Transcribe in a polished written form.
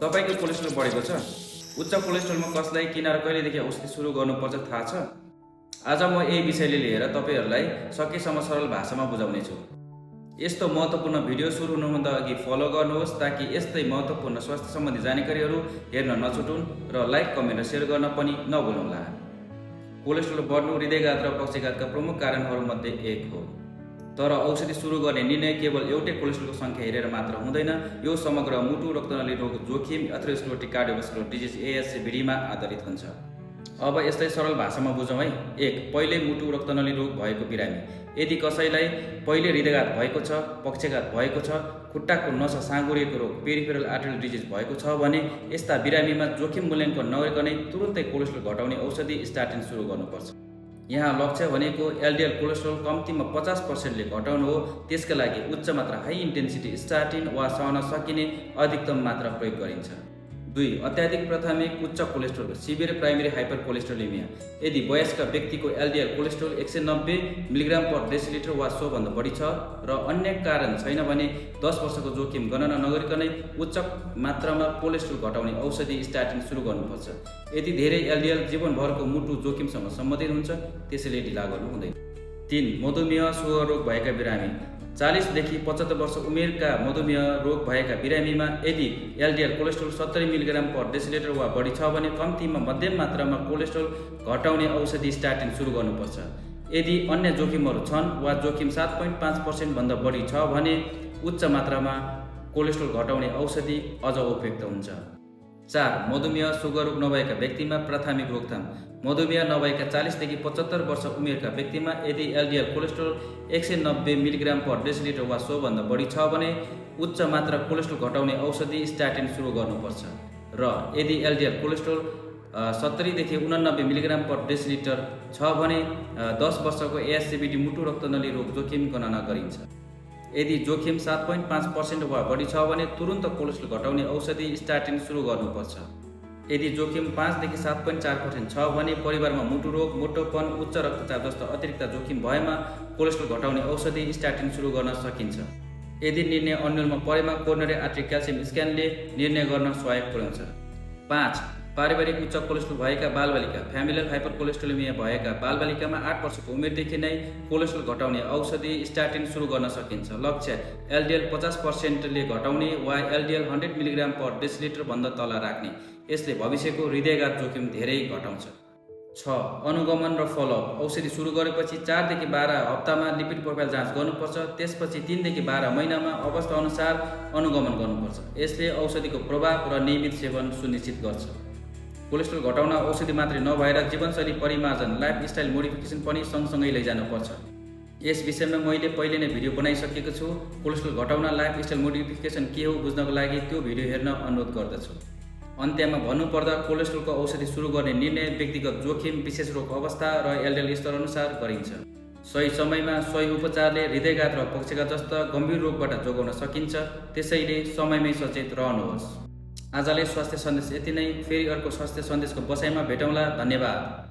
तपाईको कोलेस्ट्रोल बढेको छ? उच्च कोलेस्ट्रोलमा कसलाई किन र कहिलेदेखि औषधि सुरु गर्नुपर्छ थाहा छ? आज म यही विषयले लिएर तपाईहरुलाई सकेसम्म सरल भाषामा बुझाउने छु। यस्तो महत्त्वपूर्ण भिडियो सुरु हुनुभन्दा अघि फलो गर्नुहोस् ताकि यस्तै महत्त्वपूर्ण स्वास्थ्य सम्बन्धी जानकारीहरू हेर्न नछुटुन् र लाइक, कमेन्ट र शेयर गर्न पनि नभुल्नुहोला। कोलेस्ट्रोल बढ्नु हृदयघात र पक्षघातका प्रमुख कारणहरूमध्ये एक हो। तर औषधि सुरु गर्ने निर्णय केवल एउटै कोलेस्ट्रोलको सङ्ख्या हेरेर मात्र हुँदैन। यो समग्र मुटु रक्तनली रोग जोखिम एथेरोस्क्लेरोटिक कार्डियोभास्कुलर डिजिज ASCVD-मा आधारित हुन्छ। अब यसलाई सरल भाषामा बुझौँ है। 1. पहिले मुटु रक्तनली रोग भएको बिरामी। यदि कसैलाई पहिले हृदयघात भएको छ, पक्षघात भएको छ, खुट्टाको नसा साँगुरिएको रोग पेरिफेरल आर्टेरियल डिजिज भएको छ भने यस्ता बिरामीमा जोखिम मूल्याङ्कन नगरिकनै तुरुन्तै कोलेस्ट्रोल घटाउने औषधि स्टाटिन सुरु गर्नुपर्छ। यहाँ लक्ष्य भनेको LDL कोलेस्ट्रोल कम्तीमा 50%ले घटाउनु हो। त्यसका लागि उच्च मात्रा हाई इन्टेन्सिटी स्टाटिन वा सहन सकिने अधिकतम मात्रा प्रयोग गरिन्छ। 2. अत्याधिक प्राथमिक उच्च कोलेस्ट्रोल सिभियर प्राइमेरी हाइपरकोलेस्ट्रोलेमिया। यदि वयस्क व्यक्तिको LDL कोलेस्ट्रोल 190 mg/डेसिलिटर वा सोभन्दा बढी छ र अन्य कारण छैन भने 10 वर्षको जोखिम गणना नगरिकनै उच्च मात्रामा कोलेस्ट्रोल घटाउने औषधि स्टाटिन सुरु गर्नुपर्छ। यदि धेरै LDL जीवनभरको मुटु जोखिमसँग सम्बन्धित हुन्छ त्यसैले ढिला गर्नु हुँदैन। 3. मधुमेह सुगर रोग भएका बिरामी। 40 देखि 75 वर्ष उमेरका मधुमेह रोग भएका बिरामीमा यदि LDL कोलेस्ट्रोल 70 mg/डेसिलिटर वा बढी छ भने कम्तीमा मध्यम मात्रामा कोलेस्ट्रोल घटाउने औषधि स्टाटिन सुरु गर्नुपर्छ। यदि अन्य जोखिमहरू छन् वा जोखिम 7.5% भन्दा बढी छ भने उच्च मात्रामा कोलेस्ट्रोल घटाउने औषधि अझ उपयुक्त हुन्छ। 4. मधुमेह सुगर रोग नभएका व्यक्तिमा प्राथमिक रोकथाम। मधुमेह नभएका 40 देखि 75 वर्ष उमेरका व्यक्तिमा यदि LDL कोलेस्ट्रोल 190 mg/डेसिलिटर वा सोभन्दा बढी छ भने उच्च मात्रा कोलेस्ट्रोल घटाउने औषधि स्टाटिन सुरु गर्नुपर्छ। र यदि LDL कोलेस्ट्रोल 70 देखि 89 mg/डेसिलिटर छ भने 10 वर्षको ASCVD मुटु रक्तनली रोग जोखिम गणना गरिन्छ। यदि जोखिम 7.5% वा बढी छ भने तुरुन्त कोलेस्ट्रोल घटाउने औषधि स्टाटिन सुरु गर्नुपर्छ। यदि जोखिम 5 देखि 7.4% छ भने परिवारमा मुटु रोग, मोटोपन, उच्च रक्तचाप जस्ता अतिरिक्त जोखिम भएमा कोलेस्ट्रोल घटाउने औषधि स्टाटिन सुरु गर्न सकिन्छ। यदि निर्णय अन्यलमा परेमा कोरोनरी आर्टरी क्याल्सियम स्क्यानले निर्णय गर्न सहयोग पुर्याउँछ। 5. पारिवारिक उच्च कोलेस्ट्रोल भएका बालबालिका। फ्यामिलियल हाइपरकोलेस्ट्रोलेमिया भएका बालबालिकामा 8 वर्षको उमेरदेखि नै कोलेस्ट्रोल घटाउने औषधि स्टाटिन सुरु गर्न सकिन्छ। लक्ष्य LDL 50%ले घटाउने वा LDL 100 mg/डेसिलिटर भन्दा तल राख्ने। यसले भविष्यको हृदयघात जोखिम धेरै घटाउँछ। 6. अनुगमन र फलोअप। औषधि सुरु गरेपछि 4 देखि 12 हप्तामा लिपिड प्रोफाइल जाँच गर्नुपर्छ। त्यसपछि 3 देखि 12 महिनामा अवस्था अनुसार अनुगमन गर्नुपर्छ। यसले औषधिको प्रभाव र नियमित सेवन सुनिश्चित गर्छ। कोलेस्ट्रोल घटाउन औषधि मात्रै नभएर जीवनशैली परिमार्जन लाइफस्टाइल मोडिफिकेसन पनि सँगसँगै लैजानुपर्छ। यस विषयमा मैले पहिले नै भिडियो बनाइसकेको छु। कोलेस्ट्रोल घटाउन लाइफस्टाइल मोडिफिकेसन के हो बुझ्नको लागि त्यो भिडियो हेर्न अनुरोध गर्दछु। अन्त्यमा भन्नुपर्दा कोलेस्ट्रोलको औषधि सुरु गर्ने निर्णय व्यक्तिगत जोखिम, विशेष रोग अवस्था र LDL स्तर अनुसार गरिन्छ। सही समयमा सही उपचारले हृदयघात र पक्षघात जस्ता गम्भीर रोगबाट जोगाउन सकिन्छ। त्यसैले समयमै सचेत रहनुहोस्। आजले स्वास्थ्य सन्देश यति नै। फेरि अर्को स्वास्थ्य सन्देशको बसाइमा भेटौँला। धन्यवाद।